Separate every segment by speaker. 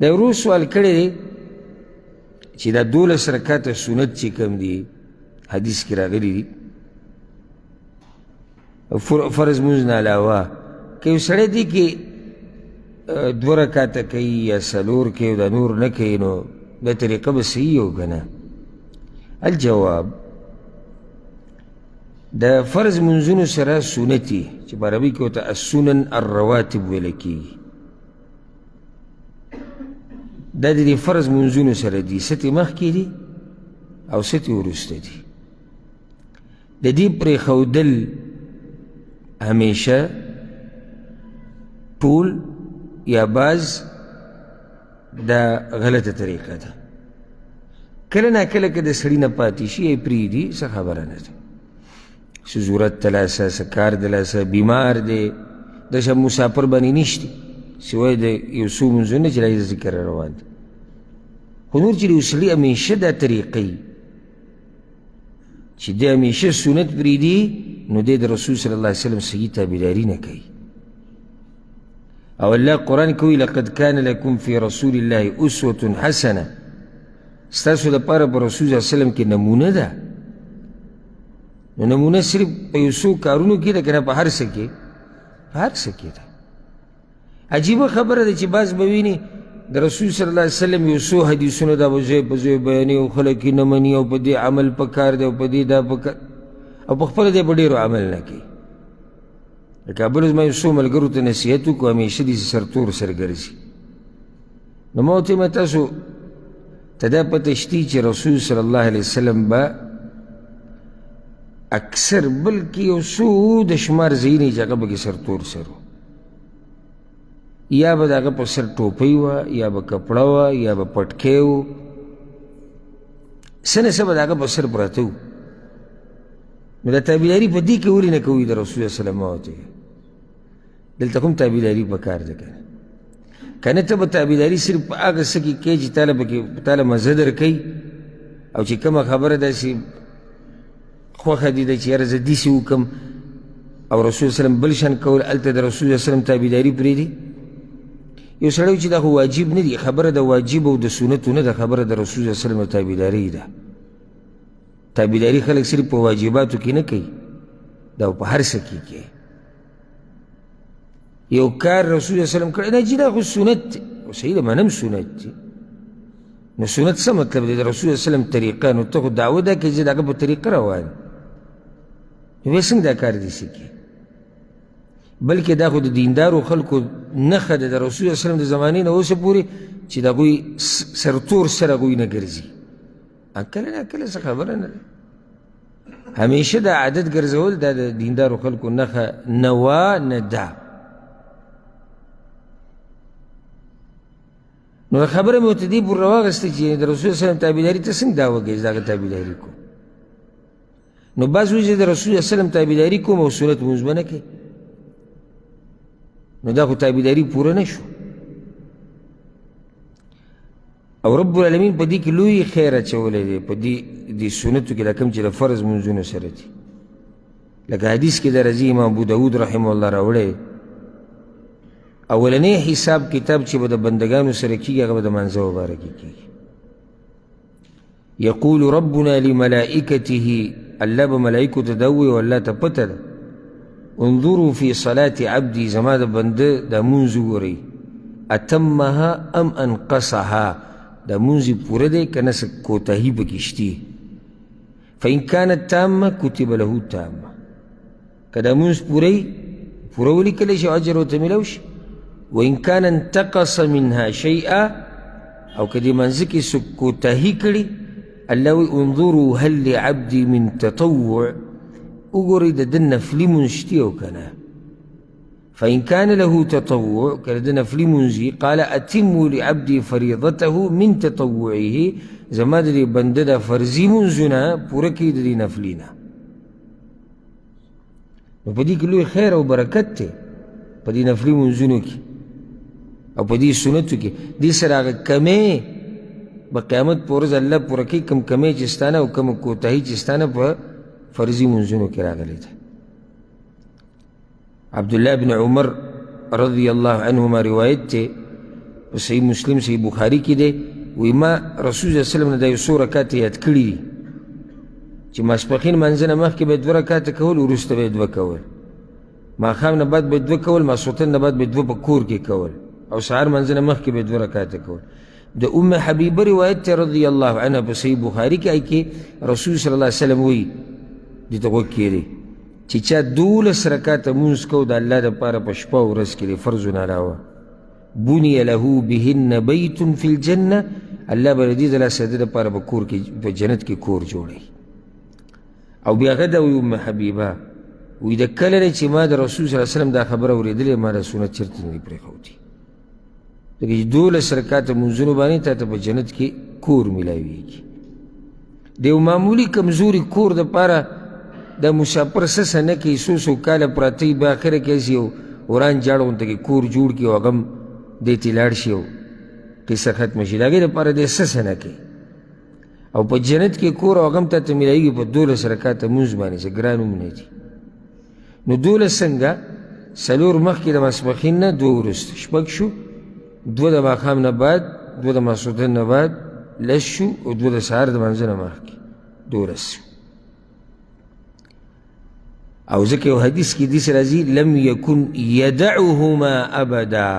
Speaker 1: دا ورور سوال کړی دی چې دا 12 رکعته سنت چې کوم دي، حدیث کې راغلي دي، فرض مونځ نه علاوه که یو سړی دی کې 2 رکعته کوي یا 4 کوي او دا نور نه کوي، نو دا طریقه به صحیح او که نه؟ الجواب، د فرض منځونو سره سنتي چې په عربي کې ورته السنن الرواتب ویل کېږي، دا د دې فرض منځونو سره دي، څه ترې مخکې دي او څه ترې وروسته دي. د دې پرېښودل همیشه ټول یا بعض دا غلطه طریقه ده. کله نا کله که د سړي نه پاتې شي یې پرېږدي، څه خبره نه ده، څه ضرورت د لاسه، څه کار د لاسه، بیمار دی، داسې مسافر باندې نشتي سوای د یو څو مونځونه چې راځي ذکر روان دي. خو نور چې یو سړي همیشه دا طریقه چې دی همیشه سنت پرېږدي، نو دی د رسول صلی الله علیه وسلم صحیح تابعداري نه کوي. او الله قرآن کوي لقد کان لکم فی رسول الله اسوة حسنه، ستاسو دپاره په رسول صلی الله علیه وسلم کې نمونه ده. نو نمونه صرف په یو څو کارونو کې ده که نه په هر څه کې؟ په هر څه کې ده. عجیبه خبره ده چې بعض به ویني د رسول صلی الله علیه وسلم یو څو حدیثونه دا به ځای په ځای بیانوي او خلک یې نه مني او په دې عمل په کار دی او په دې دا په کار، او په خپله دی په ډېرو عمل نه کوي. د کابل زما یو څو ملګرو ته نصیحت وکړو، همیشه داسې سرتور سر ګرځي. نو ما ورته ویل، تاسو ته دا پته شتي چې رسول صلی الله علیه وسلم به اکثر بلکې یو څو د شمار ځایونه چې هغه پکې سرتور سر و، یا به د هغه په سر ټوپۍ وه، یا به کپړه وه، یا به پټکی و، څه نه څه به د هغه په سر پراته وو. نو د تابعداري په دې کې ولې نه کوي د رسول الله صلی الله علیه وسلم؟ دلته هم تابعداري پکار ده که نه؟ که نه ته به تابعداري صرف په هغه څه کې کوې چې تاله پکې تاله مزه درکوي او چې کومه خبره داسې خوښه دي ده چې یاره زه داسې وکړم او رسول وسلم بل شان کول، هلته د رسول وسلم تابعداري پرېږدي. یو سړی چې دا خو واجب نه دي، خبره د واجب او د سنتو نه ده، خبره د رسول وسلم د تابعداري ده. تابعداري خلک صرف په واجباتو کې نه کوي، دا په هر څه کې کوي. یو کار رسول الله وسلم کړی نه چې دا خو سنت دی، صحیح ده، منم سنت دی. نو سنت څه مطلب دی؟ د رسول الله وسلم طریقه. نو ته خو دعوه ده که زه د هغه په طریقه روان، نو بیا څنګه دا کار داسې کوي؟ بلکې دا خو د دیندارو خلکو نښه ده د رسول الله وسلم د زمانې نه اوسه پورې چې د هغوی سرتور سر هغوی نه ګرځي. کله نه کله څه خبره نه ده، همیشه دا عادت ګرځول دا د دیندارو خلکو نښه نه وه نه ده. نو خبره مې ورته دې پورې راواخیسته چې د رسول الله وسلم تابعداري ته څنګه دعوه کوي، زه د هغه تابعداري کوم. نو بعض وایي زه د رسول الله وسلم تابعداري کوم او سنت لمونځ به نه کوي، نو دا خو تابعداري پوره نه شو. او رب العالمین په دې کې لوی خیر اچولی دی په دې سنتو کې، دا کوم چې د فرض لمونځونو سره دي. لکه حدیث کې د راځي امام ابو داود رحمه الله راوړی، اولنی حساب کتاب چې به د بندګانو سره کېږي هغه به د مانځه مبارکې کېږي. یقول ربنا لملائکته، الله به ملائکو ته دا ووایي او الله ته پته ده، انظروا فی صلاة عبدي، زما د بنده دا مونځ وګورئ، اتمها ام انقصها، دا مونځ یې پوره دی که نه څه کوتاهي پکې شتي. فإن كانت تامة كتب له تامة، که دا مونځ پوره پوره ولیکلی شي اجر ورته میلاو شي. وإن كان انتقص منها شيئا، او که دې منځ کې څه کوتاهي کړي، الله وایي انظروا هل لعبدي من تطوع، وګورئ د ده نفلي مونځ شتي او که نه. فإن كان له تطوع، که د ده نفلي مونځ وي، قال أتموا لعبدي فريضته من تطوعه، زما د دې بنده د فرضي مونځونه پوره کړي د دې نفلي نه. نو په دې کې لوی خیر او برکت دی په دې نفلي مونځونو کې او په دې سنتو کې. دې سره هغه کمی به قیامت په ورځ الله پوره کوي، کوم کمی چې ستانه او کومه کوتاهي چې ستانه په فرضي مونځونو کې راغلې ده. عبدالله بن عمر رضی الله عنهما روایت دی، په صحیح مسلم صحیح بخاري کې دی، وایي ما رسول صلی الله علیه وسلم نه دا یو څو رکعته یاد کړي دي چې ماسپښین لمانځه نه مخکې به یې دوه رکعته کول، وروسته به یې دوه کول، ماښام نه بعد به یې دوه کول، ماسخوتن نه بعد به یې دوه په کور کې کول، او سهار لمانځه نه مخکې به یې دوه رکعته کول. د ام حبیبه روایت ته رضی الله عنها په صحیح بخاري کې کې رسول صلی الله علیه وسلم وایي، دې ته غوږ کښېږدئ، چې چا 12 رکعته لمونځ کو د الله دپاره په شپه او ورځ کې د فرضو نه علاوه، بني له بهن بیت فی الجنة، الله به د دې د لاسه د دپاره په کور کې په جنت کې کور جوړوي. او بیا هغه دا وایي ام حبیبه وایي د کله نه چې ما د رسول صلی الله علیه وسلم دا خبره اورېدلې، ما دا سنت چېرته نه دی پرېښودی. ځکه چې 12 رکعته لمونځونو باندې تا ته په جنت کې کور میلاویږي. د یو معمولي کمزوري کور دپاره د مسافر څه څه نه کوي، څو څو کاله پراته وي، بیا اخره کې هسې یو وران جاړ غونته کې کور جوړ کړي او هغه هم دی ترې لاړ شي او قصه ختمه شي. د هغې دپاره دی څه څه نه کوي، او په جنت کې کور او هغه هم تا ته میلاویږي په 12 رکعته لمونځ باندې، څه ګران هم نه دي. نو 12 څنګه؟ 4 مخکې د ماسپښین نه، 2 وروسته، 6 شو، 2 د ماښام نه بعد، 2 د ماسخوتن نه بعد، 10 شو، او 2 د سهار د لمانځه نه مخکې، 12 شو. او ځکه یو حدیث کې داسې راځي، لم یکن یدعهما ابدا.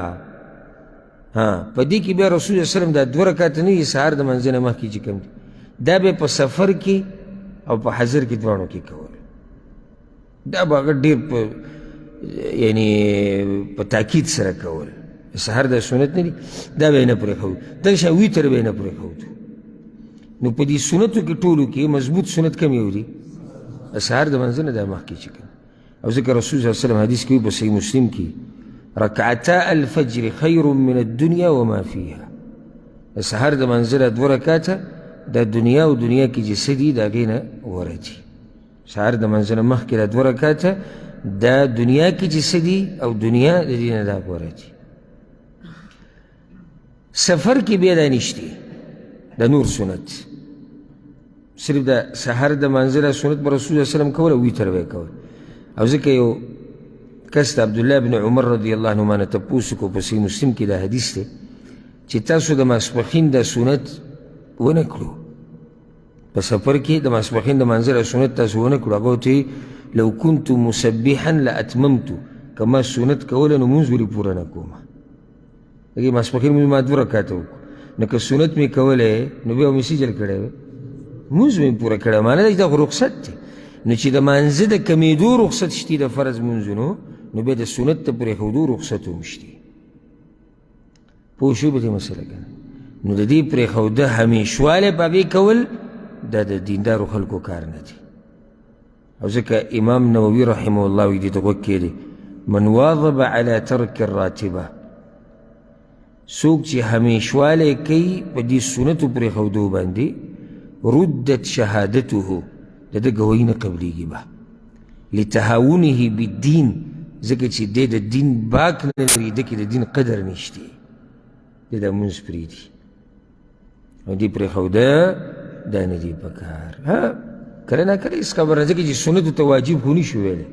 Speaker 1: ها په دې کې بیا رسول الله صلی الله علیه وسلم دا 2 رکعته نه دي سهار د لمانځه نه مخکې چې کوم دي، دا به په سفر کې او په حضر کې دواړو کې کول. دا به هغه ډېر په یعنی په تاکید سره کول. سهار د سنت نه دي، دا به یې نه پرېښود. دغه شان ویتر به یې نه پرېښود. نو په دې سنتو کې ټولو کې مضبوط سنت کوم یو دی؟ د سهار د لمانځه نه دا مخکې چې کوم. او ځکه رسول صلی الله علیه وسلم حدیث کې په صحیح مسلم کې، رکعتا الفجر خیر من الدنیا وما فیها. د سهار د لمانځه دا 2 رکعته د دنیا او دنیا کې چې څه دي د هغې نه غوره دي. سهار د لمانځه نه مخکې دا 2 رکعته د دنیا کې چې څه دي او دنیا د دې نه دا غوره دي. سفر کې بیا دا نشته د نور سنت، صرف د سهار د لمانځه دا سنت به رسول الله وسلم کول او ویتر به یې کول. او ځکه یو کس د عبدالله بن عمر رضی الله عنهما نه تپوس وکړو، په صحیح مسلم کې دا حدیث دی، چې تاسو د ماسپښین دا سنت ونه کړو په سفر کې، د ماسپښین د لمانځه دا سنت تاسو ونه کړو. هغه ورته وایي لو كنت مسبحا لاتممت، که ما سنت کولی نو لمونځ ولې پوره نه کوم؟ دغې ماسپښین لمونځ ما 2 رکعته وکړو، نو که سنت مې کولی نو بیا مې څه چل کړی وی؟ لمونځ مې پوره کړی. معنی دا چې دا خو رخصت دی. نو چې د لمانځه د کمېدو رخصت شتي د فرض لمونځونو، نو بیا د سنت د پرېښودو رخصت هم شتي. پوه شوې په دې مسله که نه؟ نو د دې پرېښوده همېشوالی په هغې کول دا د دیندارو خلکو کار نه دی. او ځکه امام نووي رحمه الله وایي، دې ته غوږ کښېږدئ، من واظب على ترک الراتبه، څوک چې همېشوالی کوي په دې سنتو پرېښودو باندې، ردت شهادته، د ده ګواهي نه قبلېږي به، لتهاونه بالدین، ځکه چې دی د دین باک نه لري، ده کې د دین قدر نشته، دی دا لمونځ پرېږدي او دې پرېښوده دا نه دی پکار. ها کله نا کله هېڅ خبره نه، ځکه چې سنتو ته واجب خو نشو ویلی،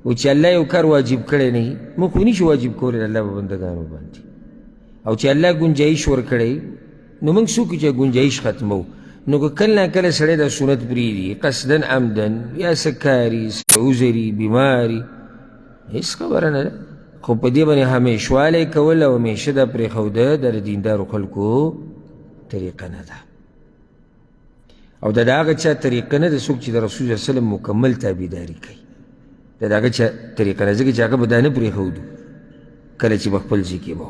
Speaker 1: او چې الله یو کار واجب کړی نه وي، موږ خو نشو واجب کولی د الله په بندګانو باندې. او چې الله ګنجایش ورکړی نو موږ څوک چې ګنجایش ختمو. نو که کله نا کله سړی دا سنت پرېږدي قصدا عمدا، یا څه کاري، څه عذري، بیماري، هېڅ خبره نه ده، خو په دې باندې همېشوالی کول او همېشه دا پرېښوده دا د دیندارو خلکو طریقه نه ده. او دا د هغه چا طریقه نه ده څوک چې د رسول صلی الله علیه وسلم مکمل تابعداري کوي، دا د هغه چا طریقه نه، ځکه چې هغه به دا نه پرېښودو کله چې به خپل ځای کې به.